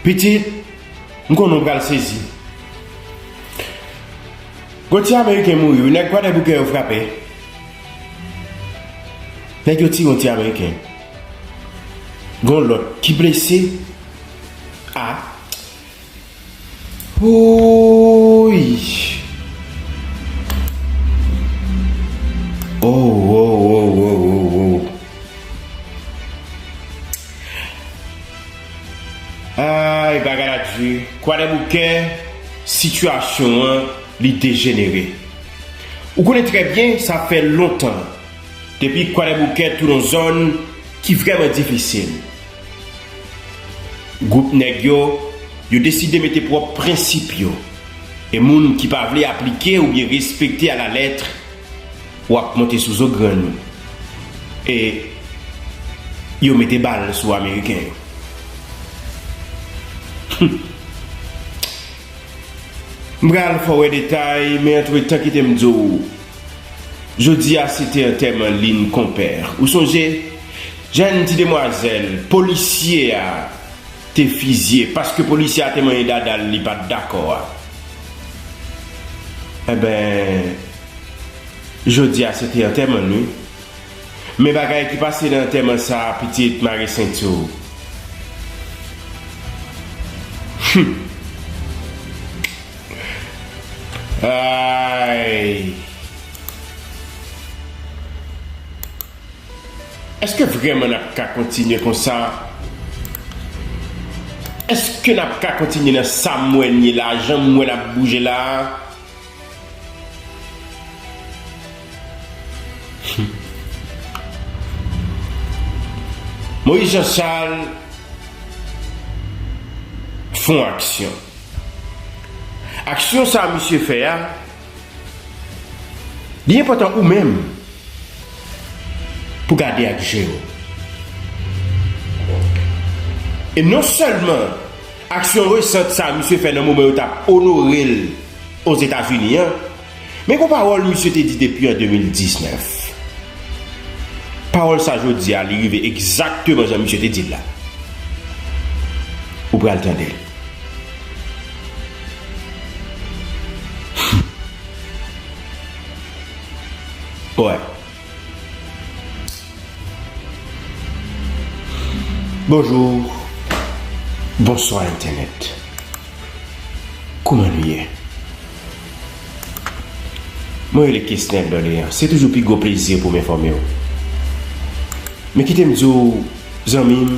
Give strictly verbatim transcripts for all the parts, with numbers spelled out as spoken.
Pitit, m konnen w pral sezi. Gon ti Ameriken mouri wi, nèg Kwadèboukè yo frape. Nèg yo tire yon ti Ameriken. Gon lòt ki blese. A. Wouy. Oh, oh, oh, oh, oh, oh. Ay, bagay la di. Kwadèboukè, sitiyasyon an, li dejenere. Ou konnen trè byen, sa fè lontan depi Kwadèboukè tou nan zòn ki vrèman difisil. Gwoup nèg yo, yo deside mete pwòp prensip yo. E moun ki pa vle aplike oubyen respekte alalèt, w ap monte sou zo grenn ou. E yo mete bal sou Ameriken yo. M pral fè w wè detay, men antretan kite m di w, jodi a se te antèman Lynn Compère. Ou sonje, jèn ti demwazèl, polisye a te fizye, paske polisye a te manyen dada l, li pa t dakò a. Enben, jodi a se te antèman l wi. Men bagay ki pase nan antèman sa a, pitit, mare senti w. Hum. Ay. Èske vrèman n ap ka kontinye konsa? Èske n ap ka kontinye nan sa m wè n ye la, jan m wè n ap bouje la a? Moïse Jean Charles fè yon aksyon. Aksyon sa a misye fè a, li enpòtan ou menm pou gade ak je w. E non sèlman aksyon resan sa a misye fè nan moman yo t ap onore l Ozetazini an, men gon pawòl misye te di depi an de mil diznèf. Pawòl sa jodi a, li rive egzakteman jan misye te di l la. Ou pral tande l. Wè. Bonjou. Bonswa, entènèt. Kouman nou ye? Mwen rele Kesnel Dorlean. Se toujou pi gwo plezi pou m enfòme w. Men kite m di w, zanmi m,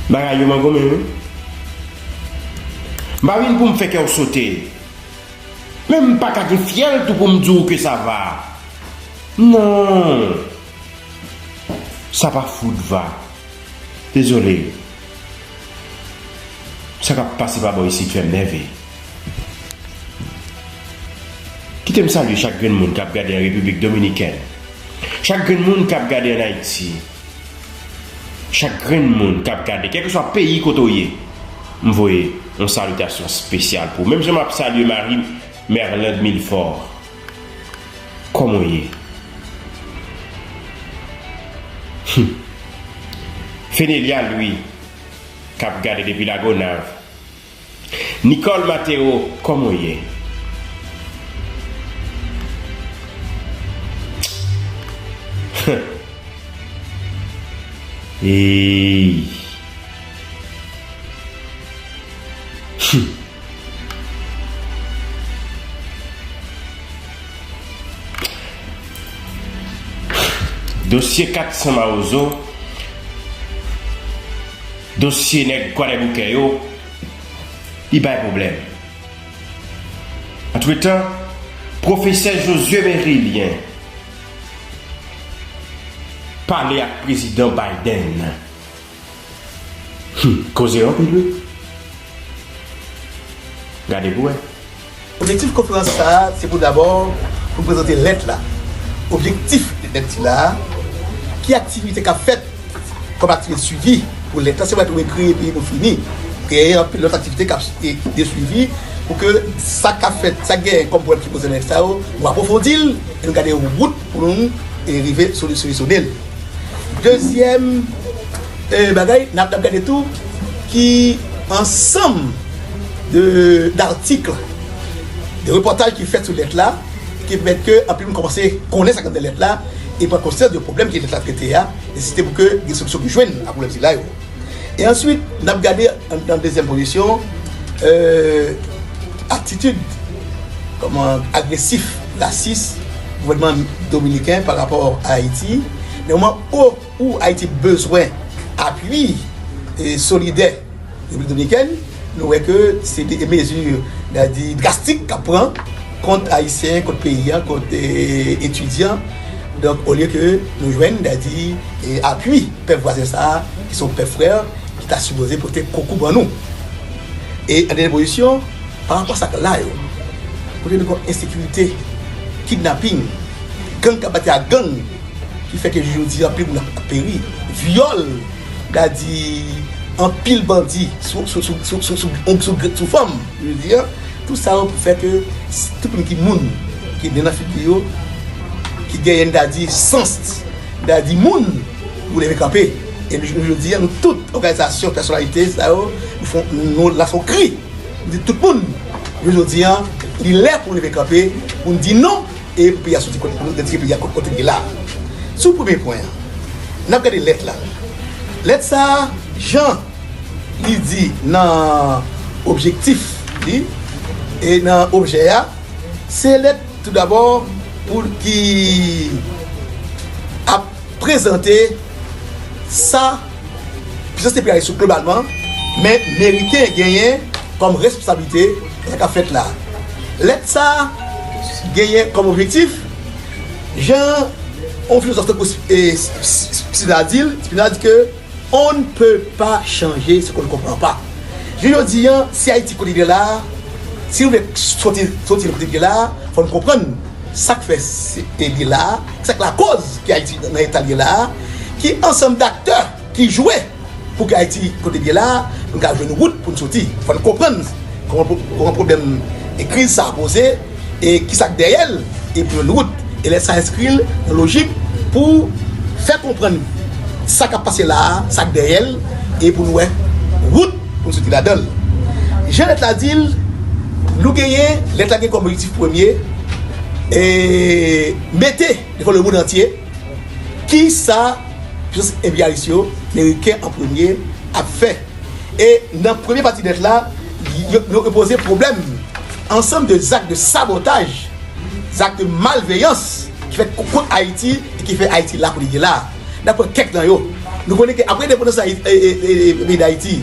bagay yo mangonmen wi. M pa vin pou m fè kè w sote. Men m pa ka gen fyèl tou pou m di w ke sa va. Non. Sa pa fout va. Dezole. Sa k ap pase pa bò isit fè m nève. Kite m salye chak grenn moun k ap gade an Repiblik Dominikèn. Chak grenn moun k ap gade an Ayiti. Chak grenn moun k ap gade, kèlkeswa peyi kote w ye, m voye yon salitasyon espesyal pou ou. Menm jan m ap salye Marie Merlande Milfort. Kòman w ye? Hum. Fenelia Louis, k ap gade depi Lagonav. Nicole Mateo, kòman w ye? Ey. Hum. Dosye kat san Mawozo, dosye nèg Kwadèboukè yo, li bay pwoblèm. Antretan, pwofesè Josué Mérilien pale ak prezidan Biden. Hum, koze anpil wi. Gade pou wè. Objektif konferans sa a, se pou dabò pou prezante lèt la. Objektif lèt sila a, ki aktivite k ap fèt kòm aktivite swivi pou lèt la, se pa tou kreye peyi nou fini. Kreye anpil lòt aktivite k ap e, de swivi pou ke sa k ap fèt, sa k genyen kòm pwoblèm ki poze nan lèt sa yo, nou apwofondi l e nou gade wout pou nou e, rive soli-, solisyone l. Dezyèm e, bagay, n ap, n ap gade tou ki ansanm de, datik, de repòtaj ki fèt sou lèt la, ki pèmèt ke anpil moun kòmanse konnen sa k anndan lèt la, e pran konsyans de pwoblèm ke lèt la trete a, nesesite pou ke gen solisyon ki jwenn a pwoblèm sila yo. E answit, n ap gade an, an dezyèm pozisyon, euh, atitid, kòman, agresif, lasis gouvènman dominiken pa rapò a Ayiti, nan moman o- ou Ayiti bezwen apui, e, solidè Repiblik Dominikèn, nou wè ke se de mezi, n a di, drastik k ap pran kont Ayisyen, kont peyi a, kont, e, etidyan. Donk, olye ke nou jwenn, n a di, e, apui pèp vwazen sa a, ki se yon pèp frè, ki ta sipoze pote kokou ban nou. E an dènye pozisyon, pa rapò sa k la yo, kote nou gen ensekirite, kidnaping, gang k ap batay ak gang, ki fè ke jodi anpil moun ap peri, vyòl, n a di anpil bandi sou, sou, sou, sou, sou, sou, sou, sou, sou fanm, jodi an, tout sa yo pou fè ke s- tout moun ki moun, ki gen nan figi yo, ki genyen, n a di, sans, n a di moun, pou leve kanpe. E nou, nou jodi an, nou tout, òganizasyon, pèsonalite, sa yo, nou fon, nou lanse yon kri. Nou di tout moun, jodi an, li lè pou nou leve kanpe, pou nou di non, e pou peyi a soti kote, pou nou retire peyi a kote, kote li ye la. Sou premye pwen an, n ap gade lèt la. Lèt sa a, jan li di nan objektif li, e nan objè a, se lèt toudabò pou ki ap prezante sa pwisans enperyalis yo globalman, men Meriken genyen kòm responsablite nan sa k ap fèt la. Lèt sa a genyen kòm objektif, jan yon filozòf tankou, e, Spinoza di l, Spinoza di ke on ne peut pas changer ce qu'on ne comprend pas. Jodi an, si Ayiti kote li ye la, si nou vle soti, soti nan kote li ye la, fò n konprann sa k fè se, e li la, sa k lakòz ki Ayiti nan eta li ye la, ki ansanm daktè ki jwe pou ke Ayiti kote li ye la, pou n ka jwenn wout pou n soti. Fò n konprann kòman, kòman pwoblèm e kriz sa a poze, e kisa k dèyè l, e pou jwenn wout. E lèt sa enskri l nan lojik pou fè konprann sa k ap pase la a, sa k dèyè l, e pou n wè wout pou n soti ladan l. Jan lèt la di l, nou genyen, lèt la gen kòm objektif premye, e mete devan lemonn antye kisa pwisans enperyalis yo, Meriken an premye, ap fè. E nan premye pati lèt la, yo, yo, yo poze pwoblèm ansanm de zak de sabotaj, zak de malveyans ki fèt ko- kont Ayiti e ki fè Ayiti la kote li ye la. N ap pran kèk nan yo. Nou konnen ke apre endepandans Ayi- e, e, e, e, peyi Dayiti,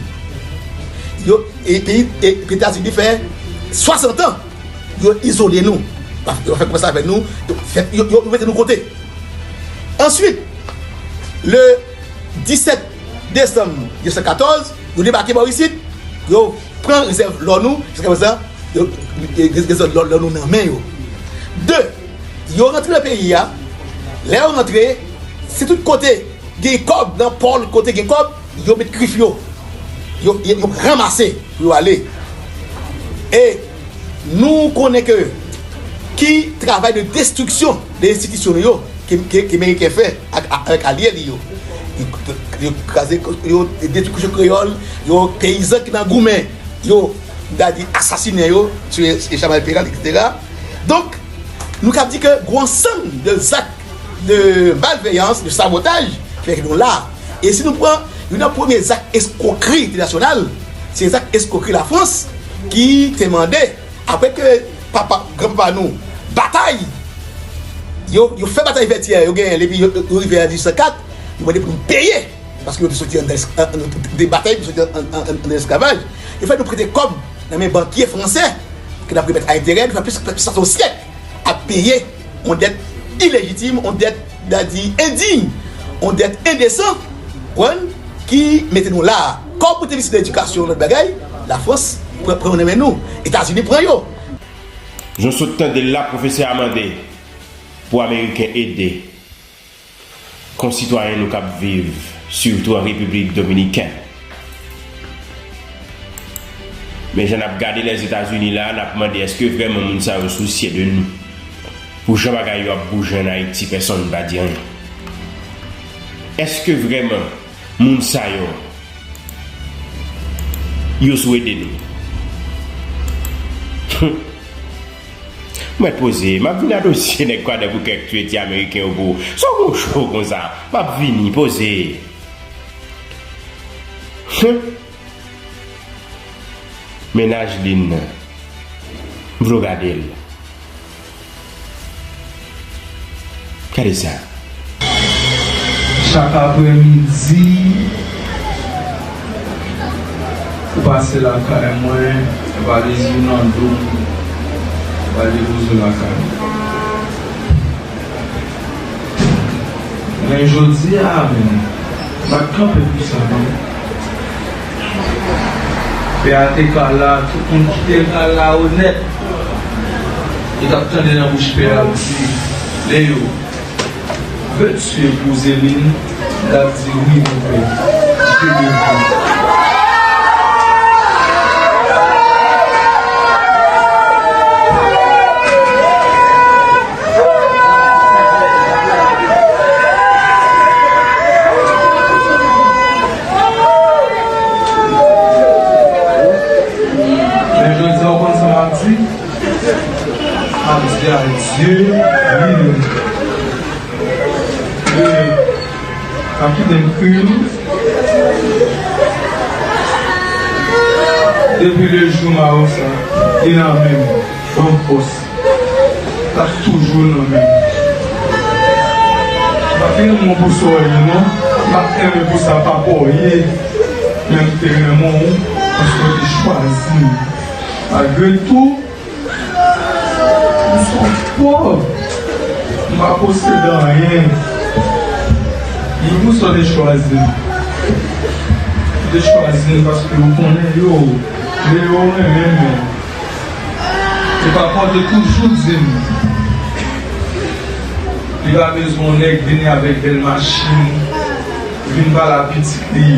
yo, e, peyi, e, Etazini fè swasant an yo izole nou. Yo fè kòmsa avèk nou, yo, fè- yo, yo, yo mete nou kote. Answit, le disèt desanm mil nèf san katòz, yo debake bò isit, yo pran rezèv lò nou, jiska prezan, yo, yo, yo, yo lò, lò nou nan men yo. De, yo rantre nan peyi a, lè yo rantre, se tout kote gen kòb, nan pò kote gen kòb, yo met grif yo. Yo, yo, yo ranmase pou yo ale. E nou konnen ke ki travay de destriksyon de enstitisyon nou yo ke, ke, ke Meriken fè ak, avèk alye li yo. Yo, yo kraze, yo detwi kouche kreyòl, yo peyizan ki nan goumen, yo, dadi asasinen yo, tiye, tiye chaval peral, etsetera. Donk, nou ka di ke gwo ansanm de zak de malveyans, de sabotaj, fè ke nou la. E si nou pran youn nan premye zak eskwokri entènasyonal, se zak eskwokri Lafrans ki te mande, apre ke papa, granpapa nou batay, yo, yo fè batay Vètyè, yo genyen l, epi yo, yo rive an dizuit san kat, yo mande pou nou peye, paske yo te soti anndan es- an- an- de batay, yo soti an- an- an- anndan esklavaj. Yo fè nou prete kòb nan men bankye fransè, ke n ap remèt a enterè, nou fè plis, plis pase yon syèk ap peye yon dèt ilejitim, yon dèt, dadi, endiy, yon dèt endesan, konprann, ki mete nou la a. Kòb pou te vin sou ledikasyon, lòt bagay, Lafrans pran, pran yo nan men nou. Etazini pran yo. Jan w sot tande l la, pwofesè a mande pou Ameriken ede konsitwayen nou k ap viv, sitou an Repiblik Dominikèn. Men jan n ap gade Lèzetazini la, n ap mande èske vrèman moun sa yo sousye de nou? Pou jan bagay yo ap bouje ann Ayiti, pèsonn pa di anyen. Èske vrèman moun sa yo Yo sou ede nou. Mwen poze, m ap vin a dosye nèg Kwadèboukè k tiye ti Ameriken yo pou ou. Sa w gon cho konsa? M ap vini, poze. Hum. Mennaj Lin nan. M vle w gade l. Gade sa. Chak aprèmidi, ou pase lakay mwen, valiz ou nan do m, ou al depoze w lakay mwen. Men jodi a menm, m pa t kanpe pou sa non. Pè a te ka la, tout moun ki te ka la onèt, yo t ap tande nan bouch pè a ap di, Leo, veux-tu épouser Lynn? L ap di, wi, mon pè. Ki te devni. Men jodi a, w konn sa m ap di? M ap di adye, wi. E, m ap kite m kriye. Depi le jou m a wè sa, li nan men m, ban m fòs. L ap toujou nan men m. M pa t renmen w pou sa w ye non. M pa t renmen pou sa papa w ye. Men m te renmen w paske w te chwazi m. Malgre tou, m se yon pòv. M pa posede anyen. Men pou sa w te chwazi m. Ou te chwazi m paske ou konnen yo. Leo renmen m. E papa w te toujou di m, li pa bezwen yon nèg vini avèk bèl machin, vin pale a pitit li.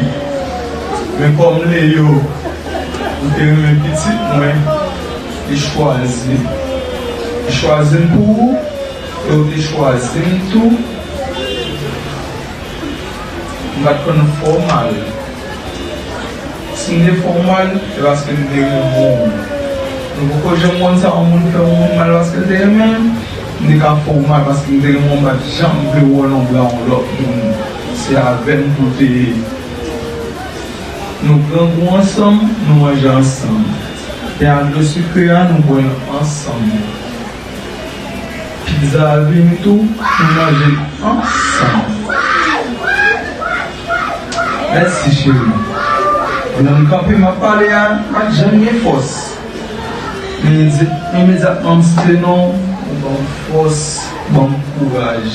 Men kòm Leo, m te renmen pitit mwen, li chwazi. Li chwazi m pou ou, e ou te chwazi m tou. M pa t konn fè w mal. Si m te fè w mal, se paske m te renmen w. Nou poko janm konn sa yon moun fè yon moun mal paske l te renmen l. M te ka fè w mal paske m te renmen w, m pa t janm vle wè w nan bra yon lòt moun. Se avè m pou w te ye. Nou grangou ansanm, nou manje ansanm. E a dlo sikre a, nou bwè l ansanm. Pizza a vini tou, nou manje l ansanm. Mèsi, cheri. Pandan m kanpe, m ap pale a, m pa t janm gen fòs. Men imedi-, imedyatman m site non w, ou ban m fòs, ban m kouraj.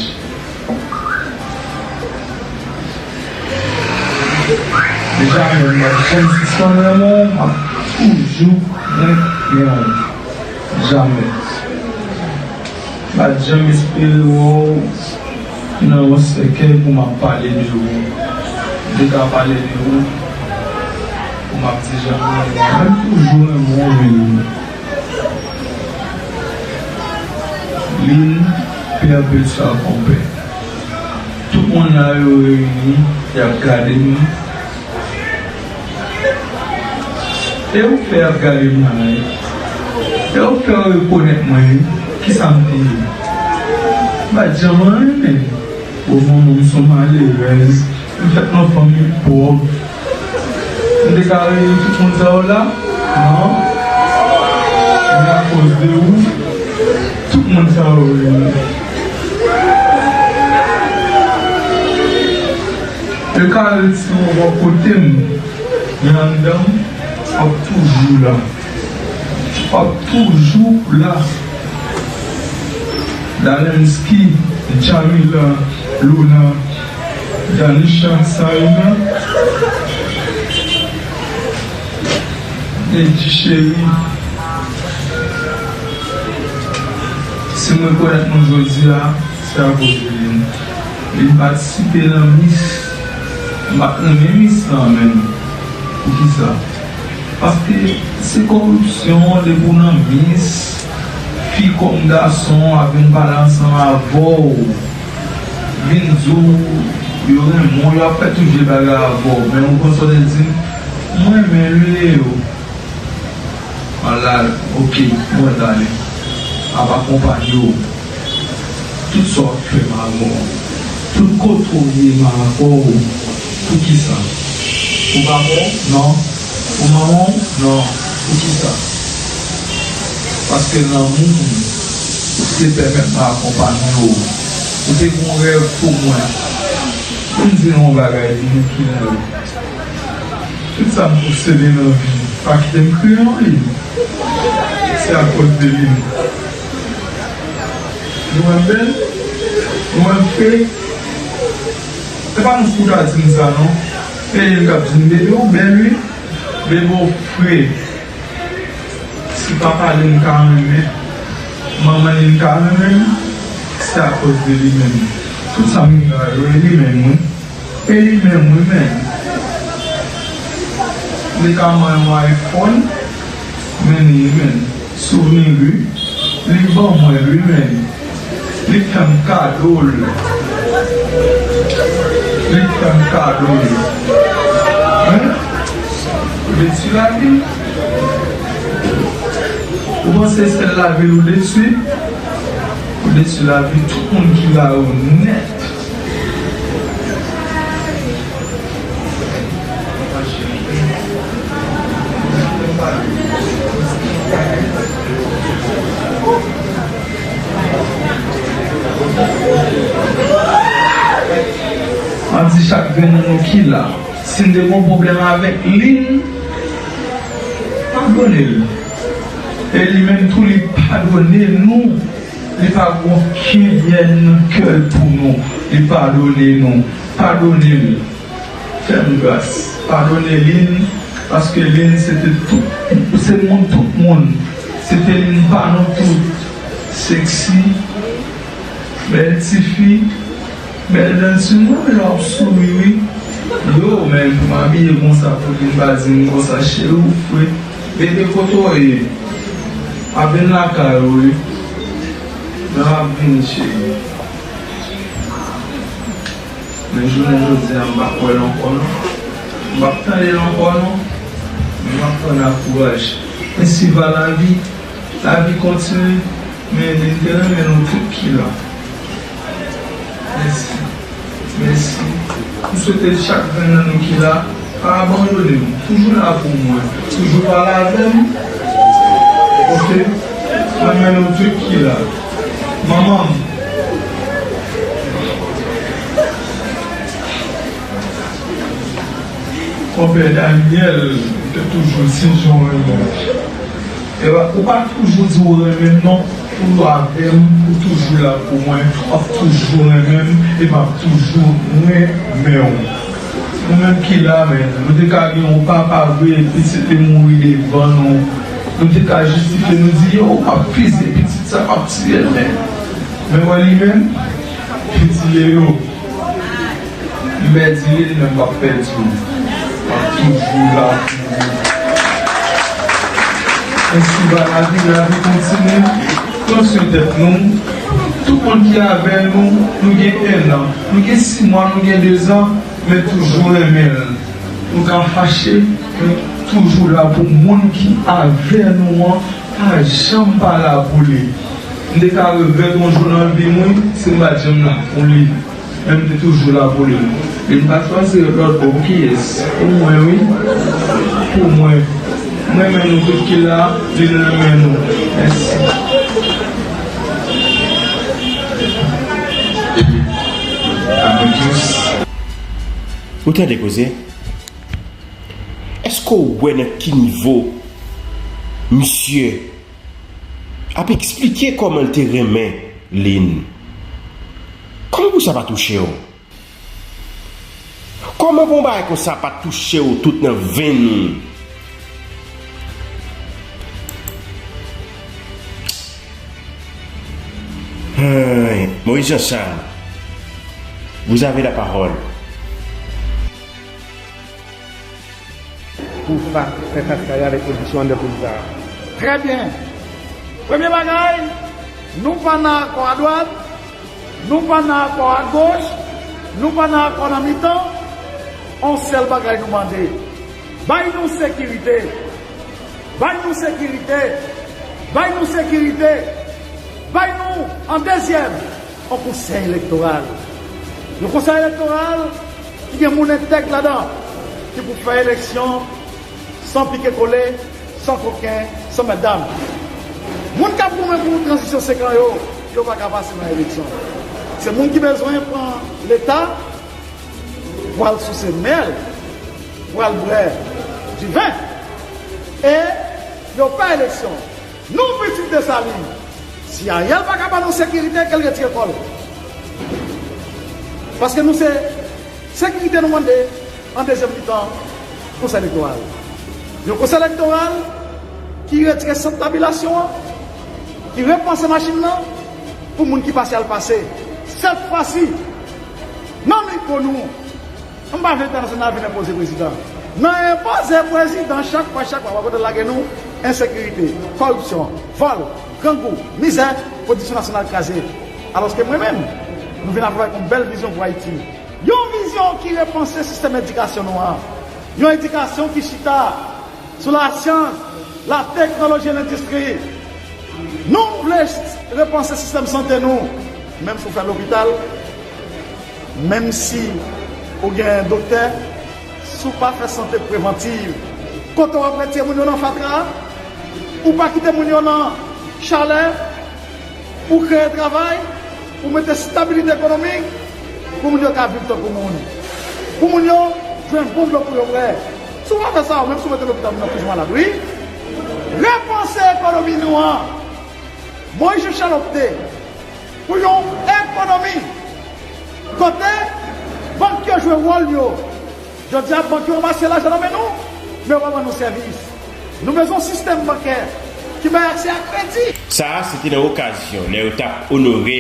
Deja menm, m ap janm sispann renmen w, m ap toujou renmen w. Jamè. M pa t janm espere wè w nan yon sèkèy pou m ap pale de ou. M te ka pale de ou, pou m ap di jan m renmen w, men m toujou renmen w menm. Lin, pè Betsa konpè. Tout moun la yo reyini, y ap gade m. E ou fè y ap gade m la, wi. E ou fè yo rekonèt mwen, wi. Kisa m te ye? M pa t janm anyen, men. Bon, manman m se yon malerèz. M fèt nan fanmi pòv. M te ka reyini tout moun sa yo la? Non. Men akoz de ou, tout moun sa yo reyini. Yo ka retire w bò kote m, men anndan m, w ap toujou la. W ap toujou la. Dalensky, Jamila, Luna, Danisha, Saïna, Eddy cheri. Si m rekonèt nou jodi a, se akoz de Lin. Lin patisipe nan Miss. M pa t renmen Miss lan menm. Poukisa? Paske se koripsyon, depi w nan Miss, fi kòm gason ap vin pale ansanm avè w, vin di w yo renmen w, y ap fè tout vye bagay avè w. Men ou konn sa w te di m? Mwen renmen Leo. Ala, oke, mwen tande. Ap akonpanye w. Tout sa w ap fè m avè w. Tout kote w ye m avè w. Poukisa? Ou papa w? Non. Ou manman w? Non. Poukisa? Paske lanmou w te pèmèt mwen akonpanye w. Ou te gen yon rèv pou mwen. Pou m di nou yon bagay, li menm ki rèv. Tout sa m posede nan vi, pa kite m kriye non li. Se akoz de li. Nou wè m bèl? Nou wè m fre? Se pa nou fout a di m sa non. E li k ap di m, bebe w bèl wi. Bebe w fre. Si papa li m ka renmen, manman li m ka renmen, se akoz de li menm. Tout sa m gen la yo, e li menm wi. E li menm wi menm. Li ka ban yon iPhone, men li menm. Souvni wi. Li ban mwen li menm. Li fè m kado l. Li fè m kado l. Hein? Ou detwi lavi? Ou panse sèl lavi l ou detwi? Ou detwi lavi tout moun ki la yo nèt. An di chak grenn nan nou ki la, si n te gen yon pwoblèm avèk Lin, padone l. E li menm tou, li padone nou. Li pa gen okenn yèn nan kè l pou nou. Li padone nou. Padone l. Fè m gras. Padone Lin, paske Lin se te tout, se moun tout moun. Se te Lin pa nou tout. Seksi, bèl tifi, bèl dan sou mwen, lè w ap souri wi. Yo, men pou m abiye konsa, pou Lin pa di m konsa, cheri w fre. Bebe, kote w ye? Ap vin lakay ou wi. Nan ap vin, cheri. Men jounen jodi a, m p ap wè l ankò non. M p ap tande l ankò non. Men m ap pran akouraj. Ensi va lavi. Lavi kontinye. Men li te renmen nou tout ki la. Mèsi. Mèsi. M swete chak grenn nan nou ki la, pa abandone m. Toujou la pou mwen. Toujou pale avè m. Oke? Mwen renmen nou tout ki la. Manman m. Konpè Daniel, m te toujou di jan w renmen m. Ewa, ou pa toujou di w renmen m non. Ou avè m, ou toujou la pou mwen. W ap toujou renmen m e m ap toujou renmen w. Nou menm ki la, men, nou te ka gen yon papa vre, pitit li mouri devan nou. Nou te ka jistifye, nou di, yo, w ap fize pitit sa, w ap tiye l, men, men wè li menm, pitit li yo. M pèdi li, men m p ap pèdi w. M ap toujou la pou ou. Ensi va lavi, lavi kontinye. Pran swen tèt nou. Tout moun ki avè nou, nou gen en an, nou gen sis mwa, nou gen de zan, men toujou renmen l. Nou ka fache, men toujou la pou moun ki avè nou an, pa janm pa la pou li. M te ka regrèt yon jou nan vi m, wi, si m pa t janm la pou li. Men m te toujou la pou li. Li m pa chwazi ret lòt bò. Pou kiyès? Pou mwen, wi. Pou mwen. M renmen nou tout ki la, li renmen nou. Mèsi. Ou tande koze? Èske w wè nan ki nivo misye ap eksplike kòman l te renmen Lin? Kòman pou sa pa touche w? Kòman pou yon bagay konsa pa touche w tout nan venn ou? Ay, Moïse Jean Charles, vous avez la parole. Pou fa-, fè fas kare avèk pozisyon anndan peyi sa a. Trè byen. Premye bagay, nou pa nan akò adwat, nou pa nan akò agoch, nou pa nan akò nan mitan. On sèl bagay nou mande. Bay nou sekirite. Bay nou sekirite. Bay nou sekirite. Bay nou, an dezyèm, yon konsèy elektoral. Yon konsèy elektoral ki gen moun entèg ladan, ki pou fè eleksyon san pike kole, san koken, san mètdam. Moun k ap goumen pou tranzisyon senk an yo, yo pa ka pase nan eleksyon. Se moun ki bezwen pran Leta pou al souse mèl, pou al bwè diven. E yo pa eleksyon. Nou, pitit Desalin, si Ariel pa ka ba nou sekirite, ke l retire kò l. Paske nou se sekirite nou mande an dezyèm mitan konsèy elektoral. Yon konsèy elektoral ki retire sant tabilasyon an, ki repanse machin nan pou moun ki pase al pase. Sèt fwa si, nan mikwo nou, m pa vle entènasyonal vin enpoze prezidan. Nan enpoze prezidan, chak fwa, chak fwa, w ap kote lage nou, ensekirite, kòripsyon, vòl, grangou, mizè, pwodiksyon nasyonal kraze. Alòske mwen menm, nou vin avèk yon bèl vizyon pou Ayiti. Yon vizyon ki repanse sistèm edikasyon nou an. Yon edikasyon ki chita sou lasyans, lateknoloji e lendistri. Nou vle repanse sistèm sante nou. Menm si w fè lopital, menm si ou gen doktè, si w pa fè sante prevantiv, kote w ap retire moun yo nan fatra a? Ou pa kite moun yo nan chalè, ou kreye travay, ou mete estabilite ekonomik pou moun yo ka viv tankou moun. Pou moun yo jwenn bon dlo pou yo bwè. Si w pa fè sa, ou menm si w mete lopital, moun nan toujou malad, wi. Repanse ekonomi nou an. Moyiz Jan Chal opte pou yon ekonomi kote bank yo jwe wòl yo. Jodi a, bank yo ranmase lajan nan men nou, men yo pa ban nou sèvis. Nou bezwen yon sistèm bankè ki bay aksè a kredi. Sa a, se te nan okazyon lè yo t ap onore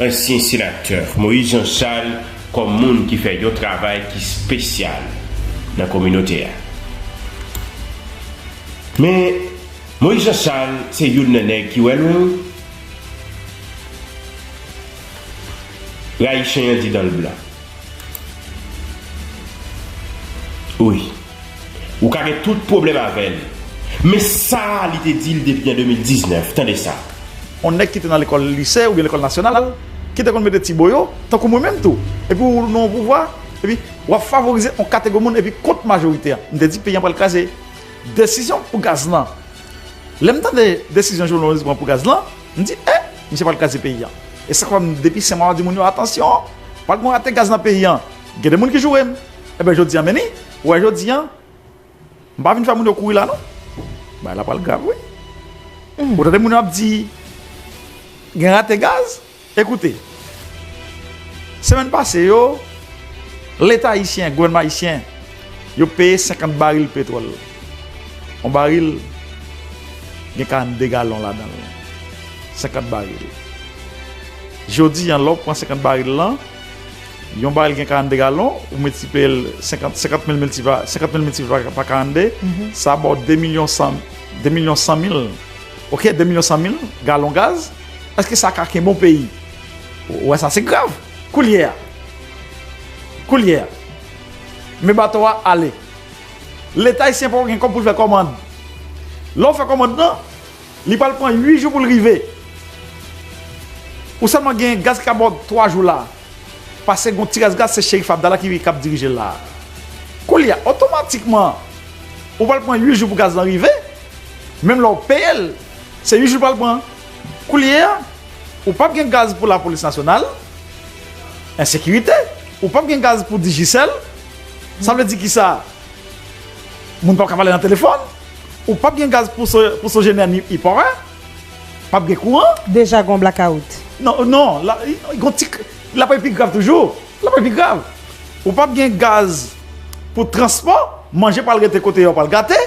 ansyen senatè Moyiz Jan Chal kòm moun ki fè yon travay ki espesyal nan kominote a. Men, Moyiz Jan Chal se youn nan nèg ki wè lwen wi. Rayi chen an di dan l blan. Wi. Ou ka gen tout pwoblèm avè l. Men sa li te di l depi an de mil diznèf, tande sa. On nèg ki te nan lekòl lise oubyen lekòl nasyonal, ki te konn mete ti bo yo, tankou mwen menm tou. Epi ou nan yon pouvwa, epi w ap favorize yon kategori moun epi kont majorite a. M te di peyi an pral kraze. Desizyon pou gaz lan. Lè m tande desizyon Jovenel Moïse pran pou gaz lan, m di, eh, misye pral kraze peyi an. E sa k fè m depi senk mwa m ap di moun yo, atansyon, pral gen yon rate gaz nan peyi an. Gen de moun ki joure m. Ebyen, jodi an, men ni, ou wè jodi an, m pa vin fè moun yo kouri la, non. Bagay la pral grav, wi. Ou tande moun yo ap di, gen rate gaz? Ekoute, semèn pase yo, Leta ayisyen, gouvènman ayisyen, yo peye senkant baril petwòl. Yon baril gen karannde galon ladan l. Senkant baril. Jodi a, lè w pran senkant baril lan, yon baril gen karannde galon, ou miltipliye l senkant, senkant mil miltipliye, senkant mil miltipliye pa, pa karannde, sa ba w de milyon san, de milyon san mil. Oke, de milyon san mil galon gaz. Èske sa ka kenbe yon peyi? Ou wè sa, se grav. Koulye a. Koulye a. Men bato a ale. Leta ayisyen poko gen kòb pou l fè kòmand. Lè w fè kòmand lan, li pral pran uit jou pou l rive. Ou sèlman gen gaz ki ka ba w twa jou la. Paske gon ti rès gaz, se Cherif Abdallah ki, k ap dirije l la. Koulye a, otomatikman, ou pral pran uit jou pou gaz lan rive, menm lè w peye l, se uit jou l pral pran. Koulye a, ou p ap gen gaz pou lapolis nasyonal, ensekirite, ou p ap gen gaz pou Digicel, sa vle di kisa? Moun p ap ka pale nan telefòn. Ou p ap gen gaz pou So-, pou Sogener ni IPORE. P ap gen kouran. Deja gon blackout. Non, non, la, gon ti, l ap pi grav toujou. L ap pi grav. Ou p ap gen gaz pou transpò. Manje pral rete kote yo, pral gate.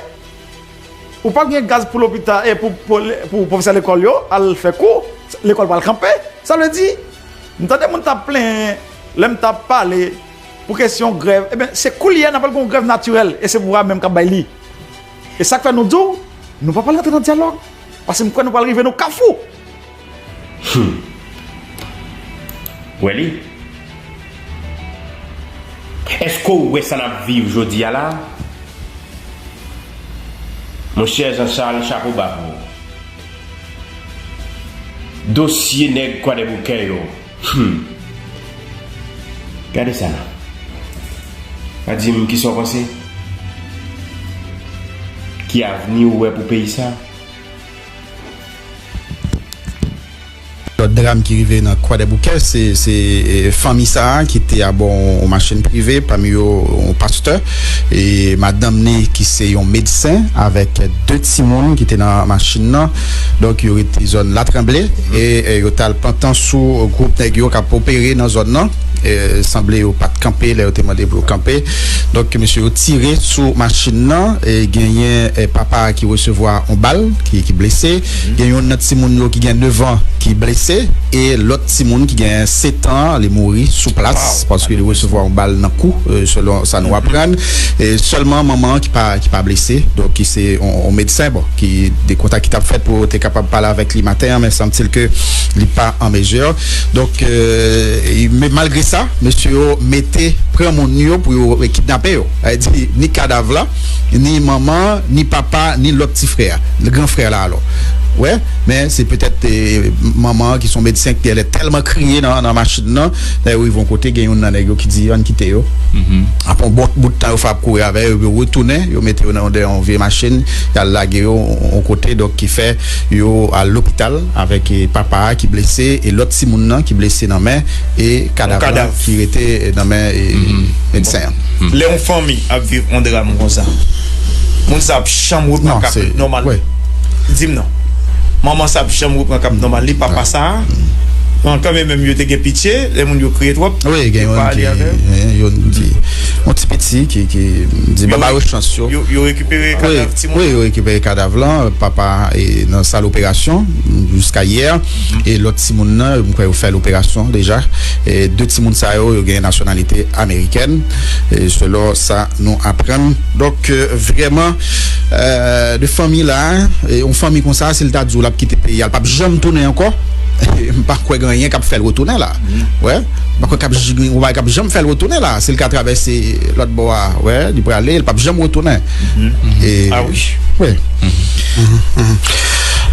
Ou p ap gen gaz pou lopital, e pou, pou, pou pwofesè lekòl yo al fè kou. Lekòl pral kanpe. Sa vle di, m tande moun t ap plenyen lè m t ap pale pou kesyon grèv. Ebyen, se koulye a n ap pral gen yon grèv natirèl, e se pouvwa a menm k ap bay li. E sa k fè nou di w, nou pa pral rantre nan dyalòg, paske m kwè nou pral rive nan kafou. Hum. Wè li? Èske w wè sa n ap viv jodi a la? Monchè Jean Charles, chapo ba pou ou. Dosye nèg Kwadèboukè yo. Hmm. Gade sa la. Pa di m kisa w panse? Ki avni ou wè pou peyi sa? Lòt dram ki rive nan Kwadèboukè, se, se, e, fanmi sa a ki te abò yon machin prive, pami yo yon pastè, e madanm ni ki se yon medsen avèk de timoun ki te nan machin nan. Donk, yo rete zòn Latranble e, e yo t al pran tan sou gwoup nèg yo k ap opere nan zòn nan. E, sanble yo pa t kanpe lè yo te mande pou yo kanpe. Donk, mesye yo tire sou machin nan. E, genyen, e, papa a ki resevwa yon bal, ki, ki blese. Gen youn nan timoun yo ki gen nèf an ki blese. E lòt timoun ki gen sèt an, li mouri sou plas, paske li resevwa yon bal nan kou, e, selon sa nou aprann. E sèlman manman an ki pa, ki pa blese, donk ki se yon, yon medsen, bon, ki de kontak ki t ap fèt pou yo te kapab pale avèk li maten an, men sanble ke li pa an mezi. Donk, e, men malgre sa, mesye yo mete pran moun yo pou yo kidnape yo. Sa vle di, ni kadav la, ni manman, ni papa, ni lòt ti frè a, gran frè la alò. Wè, men se petèt, e, manman an ki se yon medsen ki te tèlman kriye nan, nan machin nan, lè yo rive yon kote, gen youn nan nèg yo ki di, "Ann kite yo." Apre yon bon bout tan yo fè ap kouri avè yo, yo retounen, yo mete yo nan yon, yon vye machin, y al lage yo yon kote, donk ki fè yo al lopital avèk, e, papa a ki blese e lòt timoun nan ki blese nan men, e kadav la ki rete nan men, e, medsen an. Lè yon fanmi ap viv yon dram konsa, moun sa ap janm repran kap nòmal? Di m non. Manman sa ap janm repran kap nòmal. Li papa sa a, an kanmenm menm yo te gen pitye, lè moun yo kriye twòp, wi, gen youn ki, gen youn ki, yon ti piti ki, ki di baba yo chans yo. Yo, yo rekipere kadav timoun? Wi, yo rekipere kadav lan, papa, e, nan sal operasyon, jiska yè. E lòt timoun nan, m kwè yo fè l operasyon deja. E de timoun sa yo, yo gen nasyonalite amerikèn, e selon sa nou aprann. Donk, e, vrèman, e, de fanmi la, e yon fanmi konsa, si l ta di w l ap kite peyi a, l p ap janm tounen ankò. M pa kwè gen anyen k ap fè l retounen la. Wè, m pa kwè k ap j-, gen yon bagay k ap janm fè l retounen la. Si l ka travèse lòt bò a, wè, li prale, l p ap janm retounen. E, ah wi. Wi.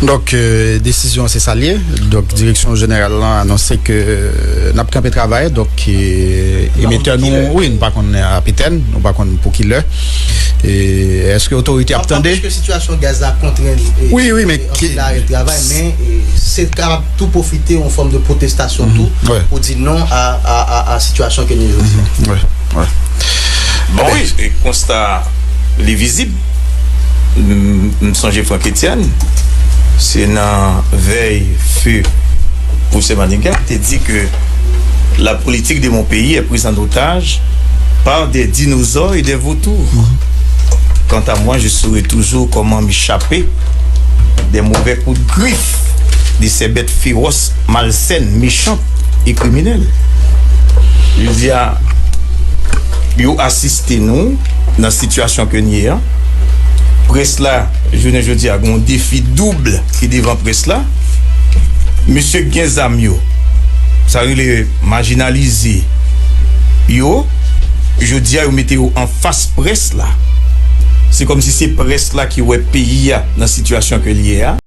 Donk, e, desizyon se sa l ye. Donk, direksyon jeneral lan anonse ke, e, n ap kanpe travay. Donk, e, emetè nou, wi, nou pa konn apetèn, nou pa konn pou ki lè. E, èske otorite ap tande? Anplis ke sitiyasyon gaz la kontrenn, e, wi, wi, men e, ki anpil arè travay, men, e, se kapab tou pwofite yon fòm de pwotestasyon tou pou di non a, a, a, a sitiyasyon ke nou ye jodi a. Bon, wi, e konsta li vizib. M, m sonje Franck Etienne, se nan vèy fe Pwofesè Manigat te di ke la politique de mon pays est prise en otage par des dinosaures et des vautours. Quant à moi, je saurai toujours comment m'échapper des mauvais coups de griffe de ces bêtes féroces, malsaines, méchantes et criminelles. Jodi a, yo asiste nou nan sitiyasyon ke n ye a. Près la, jounen jodi a, gen yon defi doub ki devan près la. Mesye k gen zam yo, sa rele majinalize yo, jodi a, yo mete yo anfas près la. Se kòmsi se près la ki wè peyi a nan sitiyasyon ke l ye a.